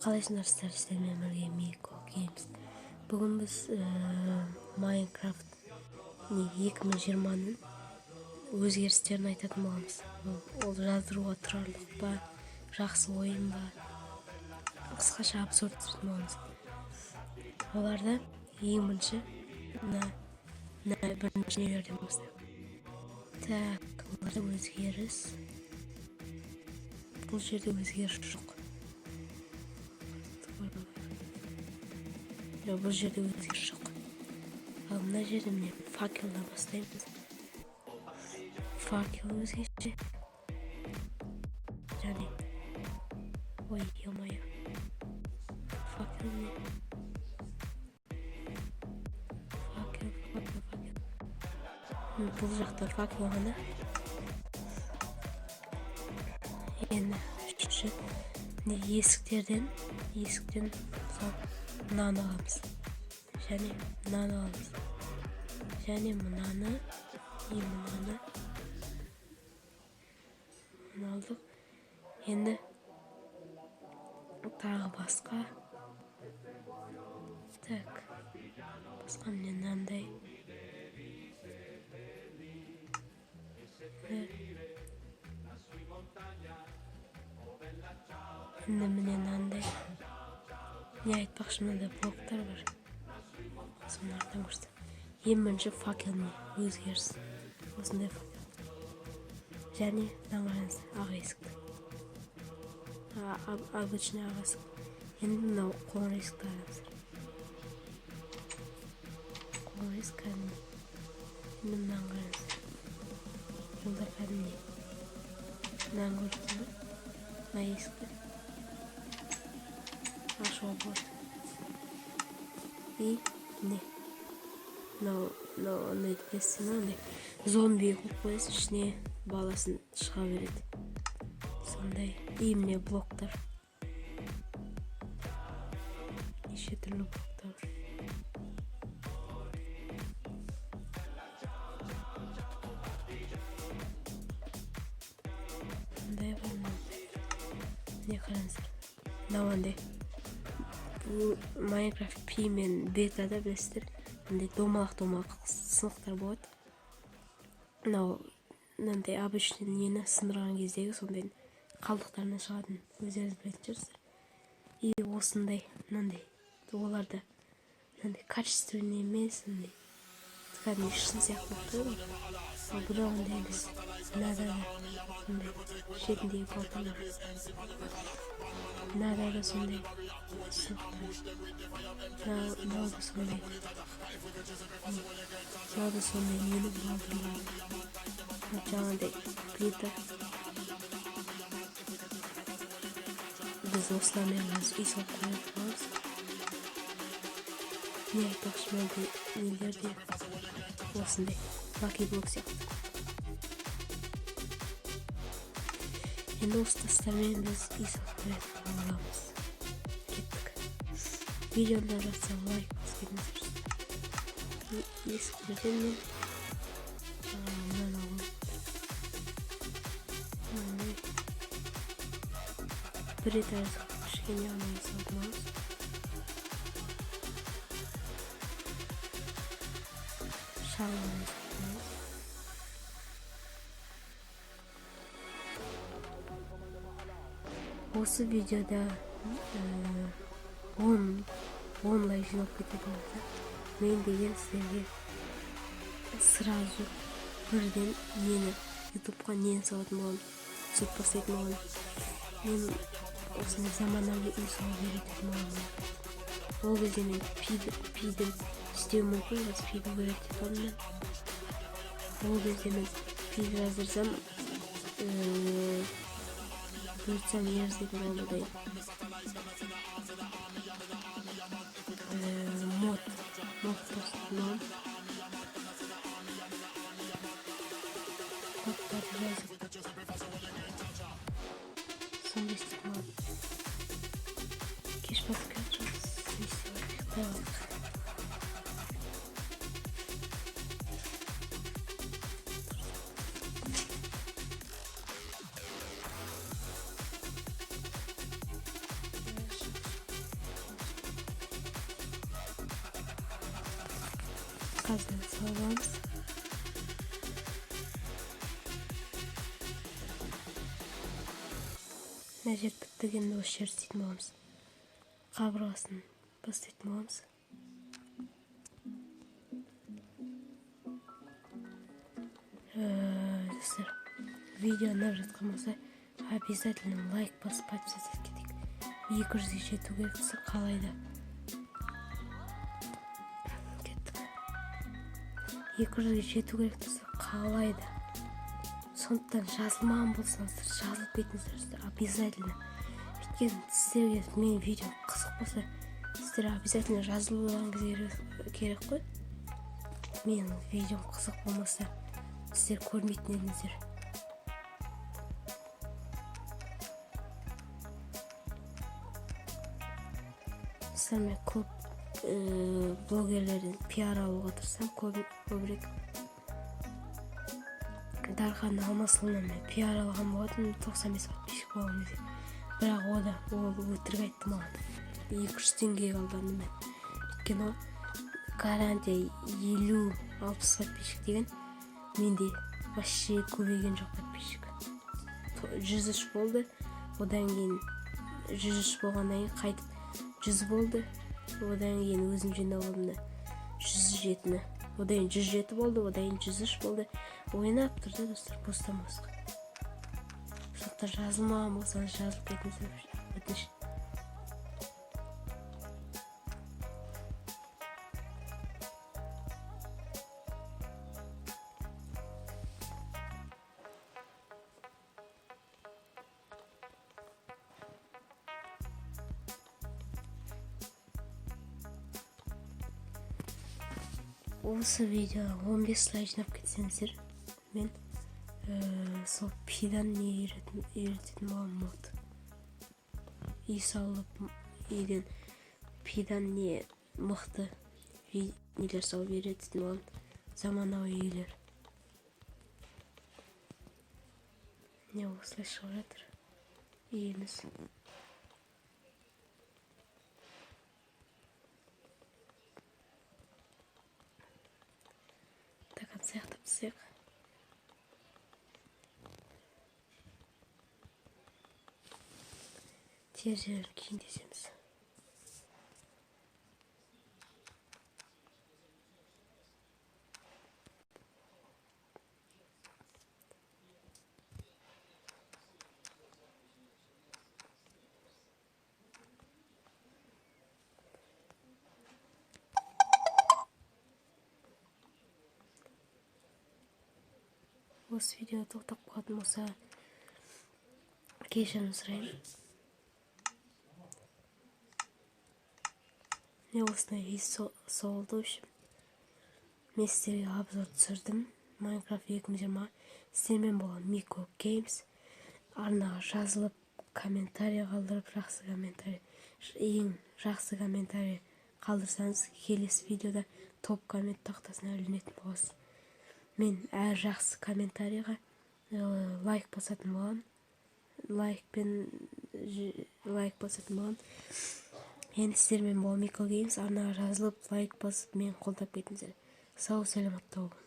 Қалайсыңдар, сіздермен бірге Мико Геймс. Бүгін біз Майнкрафт 2020-ның өзгерістерін айтатын боламыз. Ол жаздыруға тұрарлық па, жақсы ойын ба, қысқаша обзор түсіретін боламыз. Оларда ең бірінші мына бірінші нелерден бастайық. Так, оларда өзгеріс. Бұл жерде өзгеріс жоқ. Бұл жерде өзгеріс жоқ. Ал мына жерде міне факелдан бастаймыз. Факел өзгеше. Және ой, ё-моё. Факел не? Факел, факел, факел. Бұл жақта факел ғана. Енді үшінші есіктерден, есіктен мысалы мынаны аламыз. Және мынаны аламыз. Және мынаны, и мынаны. Мынаны алдық. Енді тағы басқа. Так. Басқа міне мынандай. Енді міне мынандай. Не айтпақшы, мынандай блоктар бар. Соны артынан көрсетемін. Ең бірінші факел міне өзгеріс. Осындай факел. Және мынаны қараңыз, ақ есікті. Обычный ақ есік. Енді мынау қоңыр есікті қараңыздар. Қоңыр есік кәдімгідей. Енді мынаны қараңыздар. Бұл да кәдімгідей. Мынаны көрдіңіз бе? Мына есікті ашуға болады. И міне мынау андай білесіздер ме, андай зомби қойып қоясың, ішіне баласын шыға береді. Сондай. И міне блоктар. Неше түрлі блоктар бар. Мындай бар, мынандай. Міне қараңыздар. Мынау андай. Бұл Майнкрафт Пи мен бетада білесіздер. Мындай домалақ-домалақ сынықтар болады. Мынау мынандай обычный нені сындырған кездегі сондай қалдықтарынан шығатын, өздеріңіз білетін шығарсыздар. И осындай мынандай оларда мынандай качественный емес, мындай кәдімгі шын сияқты болып тұрады ғой. Ал бұда ондай емес. Мынада да сондай шетіндегі балталар. Мынада да сондай сынықтар. Мынау да сондай. Мынау да сондай нені балтырлар. Жаңағыдай плита. Біз осылармен қазір үй салып қоятын боламыз. Не айтпақшы, мынандай нелер де осындай лаки блок сияқты. Енді осы тастармен біз үй салып қоятын боламыз. Кеттік. Видео ұнап жатса лайк басып кетіңіздер. Есіктерден мен мынаны алып мынандай бір этаждық кішкене ғана үй салатын боламыз. Шағын үй салатын боламыз. Осы видеода 10 лайк жиналып кететін болса, мен деген сіздерге сразу бірден нені ютубқа нені салатын боламын, түсіріп бастайтын боламын. Мен осындай заманауи үй салып үйрететін боламын. Ол кезде мен пиді істеуім мүмкін, қазір пиді үйрететін боламын мен. Ол кезде мен пиді жаздырсам, бұйыртса не жасайтын боламын одай. Мод қосатын боламын. Модтарды жазып сондай істейтін боламын. Кеш батып келе жатырмыз. Не істеп ұйықтай қалдық. Қазір салып аламыз. Мына жер біттік, енді осы жерді істейтін боламыз. Қабырғасын бастайтын боламыз. Достар, видео ұнап жатқан болса, обязательно лайк басып подписаться етіп кетейік. 200-ге жету керек достар, қалай да. Кеттік. 200-ге жету керек достар, қалай да. Сондықтан жазылмаған болсаңыздар, жазылып кетіңіздер достар, обязательно. Өйткені сіздерге менің видеом қызық болса, сіздер обязательно жазылуларыңыз керек қой. Менің видеом қызық болмаса, сіздер көрмейтін едіңіздер. Достар, мен көп блогерлерден пиар алуға тырысамын көбірек. Дархан Алмасұлынан мен пиар алған болатынмын, 95 подписчик болған кезде. Бірақ о да, ол өтірік айтты маған. 200 теңгеге алдандым мен. Өйткені ол гарантия 50-60 подписчик деген, менде вообще көбейген жоқ подписчик. 103 болды, одан кейін 103 болғаннан кейін қайтып 100 болды, одан кейін өзім жинап алдым да 107-ні. Одан кейін 107 болды, одан кейін 103 болды. Ойнап тұр да достар, бостан босқа. Сондықтан жазылмаған болсаңыз, жазылып кетіңіздер, өтініш. Осы видеоға 15 лайк жинап кетсеңіздер, мен сол пидан не үйрететін боламын, мод. Үй салып, үйден пидан не мықты нелер салып үйрететін боламын, заманауи үйлер. Міне, осылай шығып жатыр үйіміз. До конца аяқтап тастайық. Терезелерін кейін тесеміз. Осы видео тоқтап қалатын болса, кешірім сұраймын. Міне, осындай үй соғылды, в общем. Мен сіздерге обзор түсірдім. Майнкрафт 2020. Сіздермен болған Мико Геймс. Арнаға жазылып, комментарий қалдырып, жақсы комментарий, ең жақсы комментарий қалдырсаңыз, келесі видеода топ коммент тақтасына ілінетін боласыз. Мен әр жақсы комментарийға лайк басатын боламын. Лайк басатын боламын. Енді сіздермен болған Мико Геймс. Арнаға жазылып, лайк басып, мені қолдап кетіңіздер. Сау саламатта болыңыздар.